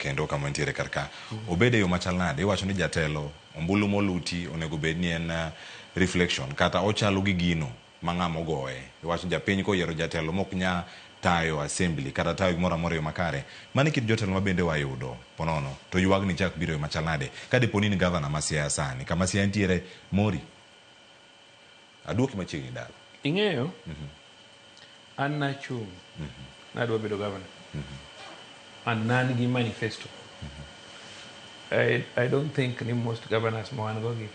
Kendo kama nitiere kar ka obed e yo machal nade? Iwacho ni jatelo ombulu moluti onego bed ni en reflection kata ochalo gi gino ma ng'ama ogoye. Iwacho ni japiny koyiero jatelo mok nya tayo assembly kata tayo gimoro amora e yo makare, mano e kit jotelo ma bende wayudo ponono to ywagni chak biro e yo machal nade ka dipo ni in gavana ma Siaya sani kama Siaya nitiere mori aduoki machiegni dala. Ing'eyo, an nachung' nadwa bedo governor and nan gi manifesto. I don't think ni most governors ma wan go gi,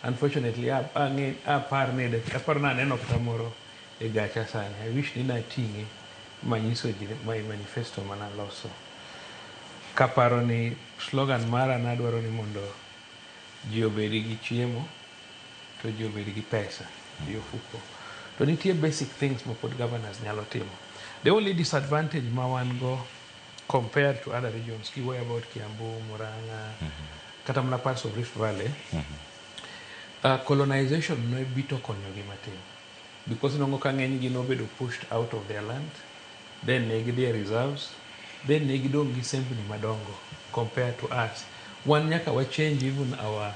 unfortunately, ang'e apar ni aparo ni aneno kata moro e gacha sani. I wish ni nating'e manyiso ji my manifesto manaloso kaparo ni slogan mara nadwaro ni mondo ji obed gi chiemo to ji obed gi pesa e ofuko. To nitie basic things ma pod governors nyalo timo. The only disadvantage ma wan go compared to other regions, kiwuoyo about Kiambu, Murang'a, kata mana parts of Rift Valley, colonization ne bito konyogi matin because inwang'o ka ng'eny gi nobedo pushed out of their land, then ne gidhi e reserves, then ne gidong' gi sembni madongo compared to us. Wan nyaka wa change even our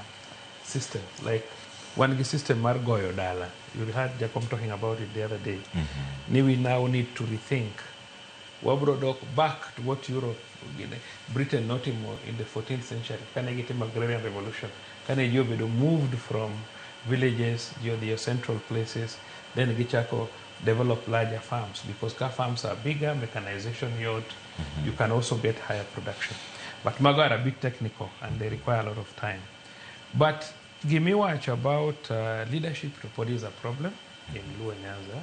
system. Like wan gi system mar goyo dala. You heard Jacob talking about it the other day, ni we now need to rethink. Wabro dok back to what Europe gine, Britain notimo in the 14th century kane gitimo agrarian revolution, kane ji obedo moved from villages, ji odhi e central places, then gichako develop larger farms, because ka farms are bigger, mechanization yot, you can also get higher production. But mago are a bit technical and they require a lot of time. But gimiwacho about leadership to pod is a problem in Luo Nyanza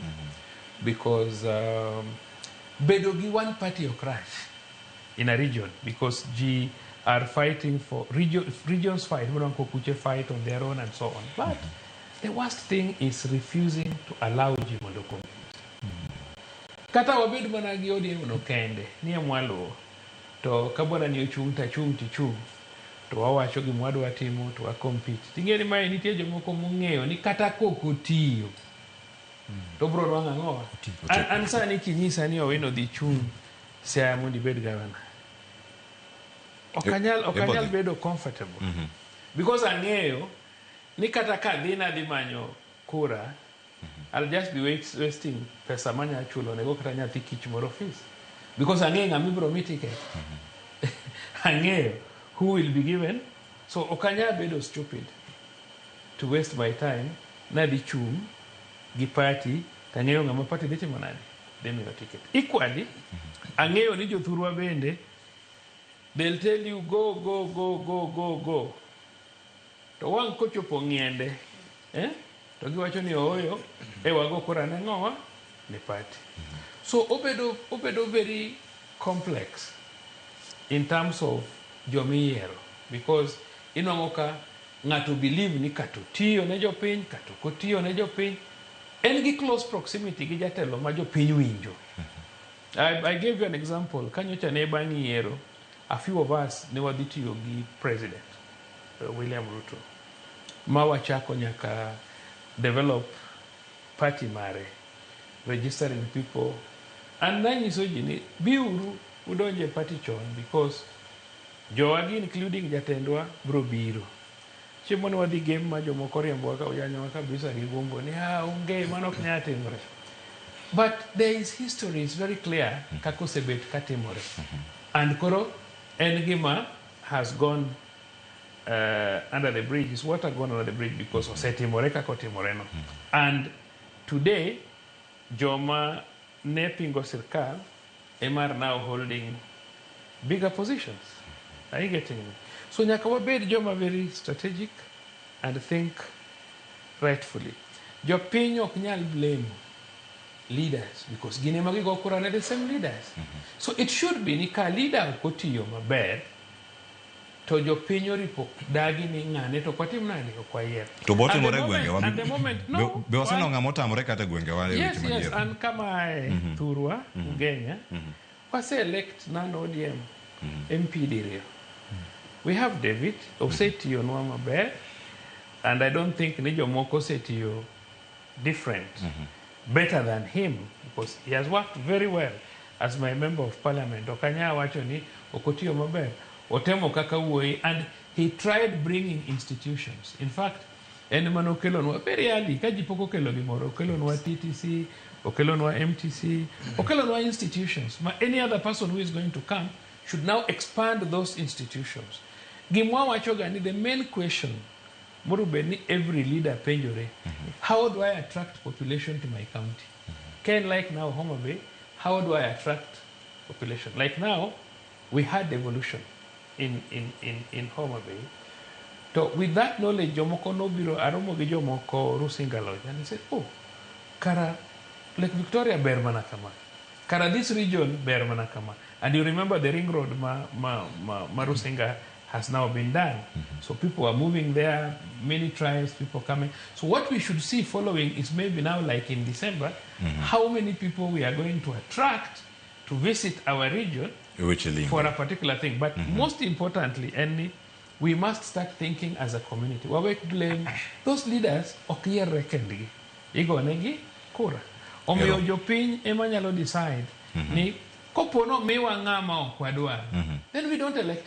because bedo gi one party ok rach in a region because ji are fighting for region, regions fight, Kuche fight on their own and so on. But the worst thing is refusing to allow ji mondo compete. Kata wabed mana gi ODM no kende nie mwaluwo to ka bwana ni ochung' tachung' tichung' to wawacho gima wadwa timo to wa compete. Ting'e ni mae nitie jomoko mong'eyo ni kata kok otiyo to bro nwang'o ang'owa. An sani kinyisa ni Owino dhi chung' Siaya mondo ibed governor, ok anyal bedo comfortable because ang'eyo ni kata ka dhi nadhi manyo kura, I'll just be wasting pesa manya chulo nego kata nyathi kich moro fees because ang'eyo ng'ama ibiro mi ticket, ang'eyo who will be given. So ok anyal bedo stupid to waste my time nadhi chung' gi party tang'eyo ng'ama party dhi timo nade, dhi miyo ticket. Equally, ang'eyo ni jothurwa bende, they'll tell you go, go, go, go, go, go, to wang' kochopo ng'iende, eh? To giwacho ni ooyo e wago kura ne ng'owa ne party. So obedo very complex in terms of jomiyiero because inwang'o ka ng'ato believe ni kata otiyo ne jopiny kata ok otiyo ne jopiny, en gi close proximity gi jatelo ma jopiny winjo. I gave you an example kanyocha ne bang' yiero, a few of us ne wadhi tiyo gi President William Ruto ma wachako nyaka develop party mare, registering people, and nanyiso ji ni biuru udonje e party chon because jowagi including jatendwa bro biro. Chieng' mane wadhi game ma jomoko oriembowa ka oyanyowa kabisa gi gumbo ni ah, onge mano ok nyal timore. But there is history is very clear kaka osebet katimore and koro en gima has gone under the bridge, is water gone under the bridge because osetimore kaka otimore no. And today joma ne pingo sirkal ema are now holding bigger positions. Are you getting me? So nyaka wabed joma very strategic and think rightfully. Jopiny ok nyal blame leaders because gin ema gigo kura ne the same leaders. So it should be ni ka leader ok otiyo maber to jopiny oripo dagi ni ng'ane to ok watim nade, ok wayier. To botimore e gwengewa. At the moment, no. Be waseneno ng'ama otamore kata e gwengewa e Yes, weche yes, mag yiero? An kama ae, thurwa, Ugenya, wase elect non ODM MP diriyo. We have David, osetiyonwa maber, and I don't think ni jomoko osetiyo different, better than him, because he has worked very well as my member of parliament. Ok anyal wacho ni Ok otiyo maber. Otemo kaka wuoyi and he tried bringing institutions. In fact, en mane okelonwa very early ka ji pok okelo gimoro, okelonwa TTC, okelonwa MTC, okelonwa institutions. Ma any other person who is going to come should now expand those institutions. Gimwa wachoga ni the main question moro bed ni every leader penjore, how do I attract population to my county? Ken, like now Homa Bay, how do I attract population? Like now, we had devolution in Homa Bay. So with that knowledge, jomoko nobiro, aromo gi jomoko Rusinga Lodge, and they said, oh, kara, Lake Victoria ber mana kama. Kara this region ber mana kama. And you remember the ring road ma Rusinga has now been done. So people are moving there, many tribes, people coming. So what we should see following is maybe now, like in December, how many people we are going to attract to visit our region E weche limbe. For a particular thing. But most importantly, Andy, we must start thinking as a community. Wawek blame those leaders ok yierre kendgi. Igonegi kura. Omiyo Ero. Jopiny ema nyalo decide ni kopo no miwa ng'ama ok wadwar, then we don't elect.